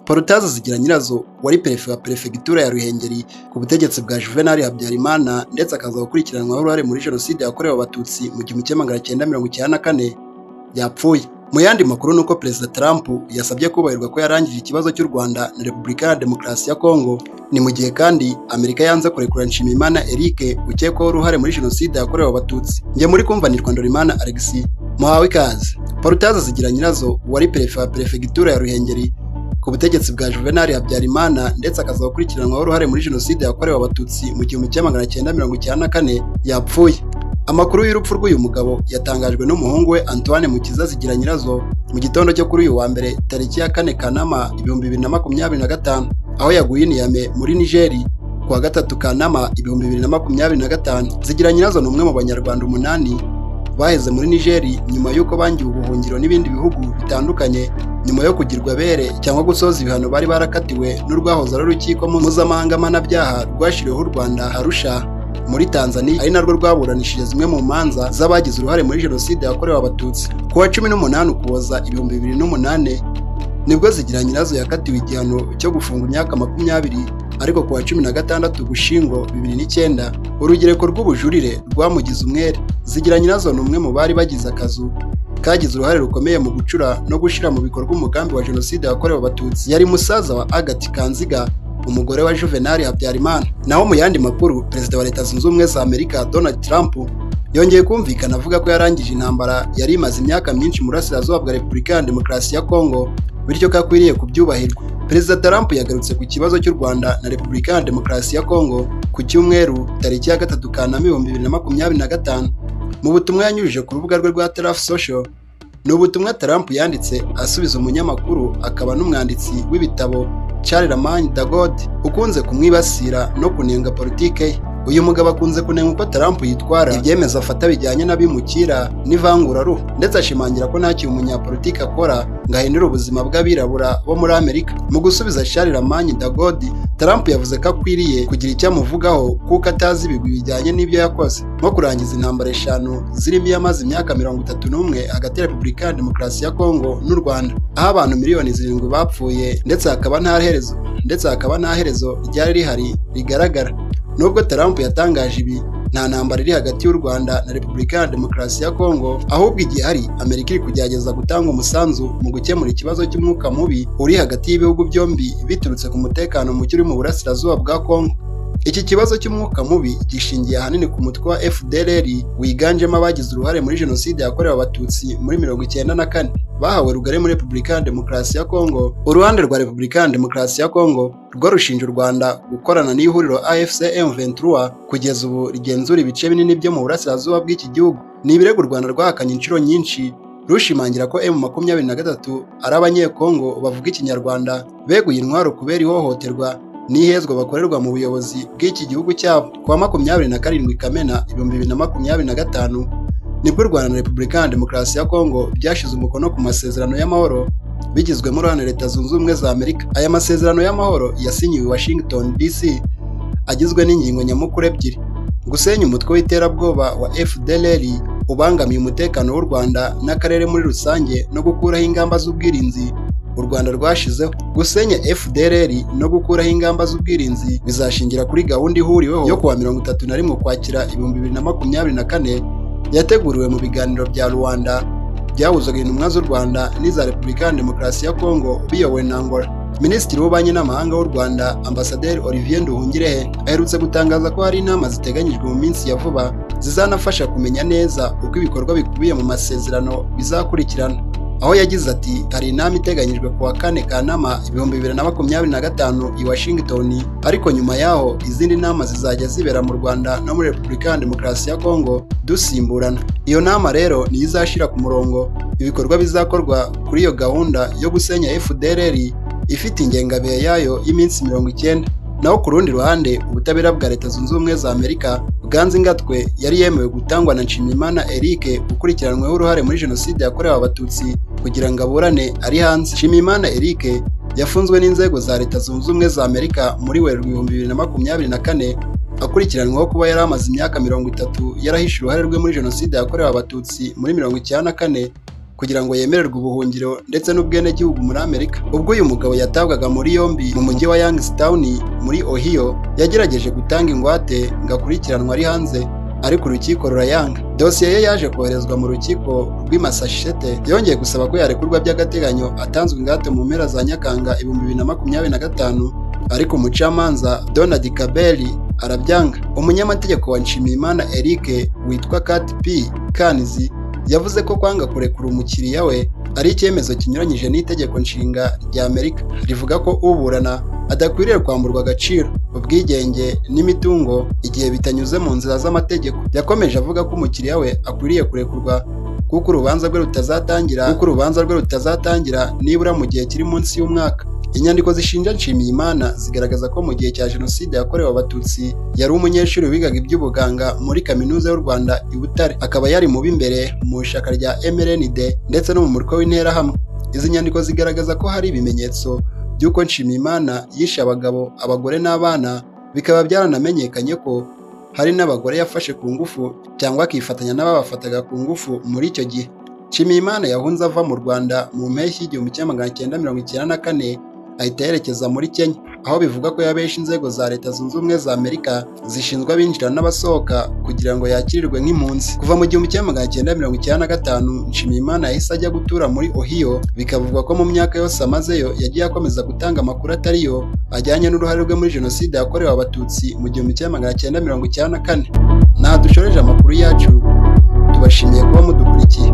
Protase Zigiranyirazo wari perefe wa Perefegitura ya Ruhengeri ku butegetsi bwa Juvenal Habyarimana, ndetse akaza gukurikiranwaho uruhare muri Jenoside yakorewe Abatutsi mu 1994, yapfuye. Mu yandi makuru ni uko Perezida Trump yasabye kubahirwa ko yarangije ikibazo cy'u Rwanda na Repubulika ya Demokarasi ya Kongo. Ni mu gihe kandi Amerika yanze kurekura Nshimiyimana Eric ukekwaho uruhare muri Jenoside yakorewe Abatutsi. Njye muri kumva nitwa Ndorimana Alexis, muhawe ikaze. Protase Zigiranyirazo wari perefe wa Perefegitura ya Ruhengeri ku butegetsi bwa Juvenal Habyarimana, ndetse akaza gukurikiranwaho uruhare muri Jenoside yakorewe Abatutsi mu 1994, yapfuye. Amakuru y'urupfu rw'uyu mugabo yatangajwe n'umuhungu we Antoine Mukiza Zigiranyirazo mu gitondo cyo kuri uyu wa mbere, tariki ya 4 Kanama 2025, aho yaguye i Niamey muri Nigeri ku wa 3 Kanama 2025. Zigiranyirazo ni umwe mu Banyarwanda umunani baheze muri Nigeri nyuma y'uko bangiwe ubuhungiro n'ibindi bihugu bitandukanye, nyuma yo kugirwa abere cyangwa gusoza ibihano bari barakatiwe n'urwahoze ari Urukiko Mpuzamahanga Mpanabyaha rwashyiriweho u Rwanda, Arusha muri Tanzania, ari narwo rwaburanishije zimwe mu manza z'abagize uruhare muri Jenoside yakorewe Abatutsi. Ku wa 18 Ukuboza 2008 nibwo Zigiranyirazo yakatiwe igihano cyo gufunga imyaka 20, ariko ku wa 16 Ugushyingo 2009 urugereko rw'ubujurire rwamugize umwere. Zigiranyirazo ni umwe mu bari bagize akazu kagize uruhare rukomeye mu gucura no gushyira mu bikorwa umugambi wa Jenoside yakorewe Abatutsi. Yari musaza wa Agathe Kanziga, umugore wa Juvenal Habyarimana. Naho mu yandi makuru, Perezida wa Leta Zunze Ubumwe za Amerika Donald Trump yongeye kumvikana avuga ko yarangije intambara yari imaze imyaka myinshi mu burasirazuba bwa Repubulika ya Demokarasi ya Kongo, bityo ko akwiriye kubyubahirwa. Perezida Trump yagarutse ku kibazo cy'u Rwanda na Repubulika ya Demokarasi ya Kongo ku cyumweru, tariki ya 3 Kanama 2025, mu butumwa yanyujije ku rubuga rwe rwa Truth Social. Ni ubutumwa Trump yanditse asubiza umunyamakuru akaba n'umwanditsi w'ibitabo Charlamagne Tha God, ukunze kumwibasira no kunenga politike ye. Uyu mugabo akunze kunenga uko Trump yitwara, ibyemezo afata bijyanye n'abimukira n'ivanguraruhu, ndetse ashimangira ko nta kintu umunyapolitiki akora ngo ahindure ubuzima bw'abirabura bo muri Amerika. Mu gusubiza Charlamagne Tha God, Trump yavuze ko akwiriye kugira icyo amuvugaho kuko atazi ibigwi bijyanye n'ibyo yakoze, nko kurangiza intambara eshanu zirimo iyamaze imyaka 31 hagati ya Repubulika ya Demokarasi ya Kongo n'u Rwanda, aho abantu miliyoni 7 bapfuye, ndetse hakaba nta herezo ryari rihari rigaragara. Nubwo Trump yatangaje ibi, nta ntambara iri hagati y'u Rwanda na Repubulika ya Demokarasi ya Kongo, ahubwo igihe hari Amerika iri kugerageza gutanga umusanzu mu gukemura ikibazo cy'umwuka mubi uri hagati y'ibihugu byombi biturutse ku mutekano muke uri mu burasirazuba bwa Kongo. Iki kibazo cy'umwuka mubi gishingiye ahanini ku mutwe wa FDLR wiganjemo abagize uruhare muri Jenoside yakorewe Abatutsi muri 94 bahawe rugari muri Repubulika ya Demokarasi ya Kongo. Uruhande rwa Repubulika ya Demokarasi ya Kongo rwo rushinja u Rwanda gukorana n'ihuriro AFC M23 kugeza ubu rigenzura ibice binini byo mu burasirazuba bw'iki gihugu. Ni ibirego u Rwanda rwahakanye inshuro nyinshi, rushimangira ko M23 ari Abanyekongo bavuga Ikinyarwanda beguye intwaro kubera ihohoterwa n'ihezwa bakorerwa mu buyobozi bw'iki gihugu cyabo. Ku wa 27 Kamena 2025 nibwo u Rwanda na Repubulika ya Demokarasi ya Kongo byashyize umukono ku masezerano y'amahoro bigizwemo uruhare na Leta Zunze Ubumwe za Amerika. Aya masezerano y'amahoro yasinyiwe i Washington DC agizwe n'ingingo nyamukuru ebyiri: gusenya umutwe w'iterabwoba wa FDLR ubangamiye umutekano w'u Rwanda n'akarere muri rusange, no gukuraho ingamba z'ubwirinzi u Rwanda rwashizeho. Gusenya FDLR no gukuraho ingamba z'ubwirinzi bizashingira kuri gahunda ihuriweho yo kuwa 31 Ukwakira 2024, yateguriwe mu biganiro bya Luanda byahuzaga intumwa z'u Rwanda n'iza Repubulika ya Demokarasi ya Kongo biyobowe na Angola. Minisitiri w'Ububanyi n'Amahanga w'u Rwanda, Ambasaderi Olivier Nduhungirehe, aherutse gutangaza ko hari inama ziteganyijwe mu minsi ya vuba zizanafasha kumenya neza uko ibikorwa bikubiye mu masezerano bizakurikirana, aho yagize ati: "Hari inama iteganyijwe ku wa 4 Kanama 2025 i Washington, ariko nyuma yaho izindi nama zizajya zibera mu Rwanda no muri Repubulika ya Demokarasi ya Kongo dusimburana. Iyo nama rero niyo izashyira ku murongo ibikorwa bizakorwa kuri iyo gahunda yo gusenya FDLR ifite ingengabihe yayo y'iminsi 90." Naho ku rundi ruhande, ubutabera bwa Leta Zunze Ubumwe za Amerika bwanze ingatwe yari yemewe gutangwa na Nshimiyimana Eric ukurikiranweho uruhare muri Jenoside yakorewe Abatutsi kugira ngo aburane ari hanze. Nshimiyimana Eric yafunzwe n'inzego za Leta Zunze Ubumwe za Amerika muri Werurwe 2024, akurikiranweho kuba yari amaze imyaka 30 yarahishe uruhare rwe muri Jenoside yakorewe Abatutsi muri 94. kugira ngo yemererwe ubuhungiro ndetse n'ubwenegihugu muri Amerika. Ubwo uyu mugabo yatabwaga muri yombi mu mujyi wa Youngstown muri Ohio, yagerageje gutanga ingwate ngo akurikiranwe ari hanze, ariko urukiko rurayanga. Dosiye ye yaje koherezwa mu rukiko rw'i Massachusetts. Yongeye gusaba ko yarekurwa by'agateganyo atanzwe ingwate mu mpera za Nyakanga 2025, ariko umucamanza Donald Cabell arabyanga. Umunyamategeko wa Nshimiyimana Eric witwa Cat P. Kanizi yavuze ko kwanga kurekura umukiriya we ari icyemezo kinyuranyije n'itegeko nshinga rya Amerika rivuga ko uburana adakwiriye kwamburwa agaciro, ubwigenge n'imitungo igihe bitanyuze mu nzira z'amategeko. Yakomeje avuga ko umukiriya we akwiriye kurekurwa kuko urubanza rwe rutazatangira nibura mu gihe kiri munsi y'umwaka. Inyandiko zishinja Nshimiyimana zigaragaza ko mu gihe cya Jenoside yakorewe Abatutsi yari umunyeshuri wigaga iby'ubuganga muri Kaminuza y'u Rwanda i Butare, akaba yari mu b'imbere mu ishyaka rya MRND ndetse no mu mutwe w'Interahamwe. Izi nyandiko zigaragaza ko hari ibimenyetso by'uko Nshimiyimana yishe abagabo, abagore n'abana, bikaba byaranamenyekanye ko hari n'abagore yafashe ku ngufu cyangwa akifatanya n'ababafataga ku ngufu muri icyo gihe. Nshimiyimana yahunze ava mu Rwanda mu mpeshyi y'1994, ahita yerekeza muri Kenya, aho bivugwa ko yabeshe inzego za Leta Zunze Ubumwe za Amerika zishinzwe abinjira n'abasohoka kugira ngo yakirirwe nk'impunzi. Kuva mu 1995, Nshimiyimana yahise ajya gutura muri Ohio, bikavugwa ko mu myaka yose amazeyo yagiye akomeza gutanga amakuru atari yo ajyanye n'uruhare rwe muri Jenoside yakorewe Abatutsi mu 1994. Aha dushoreje amakuru yacu, tubashimiye kuba mudukurikiye.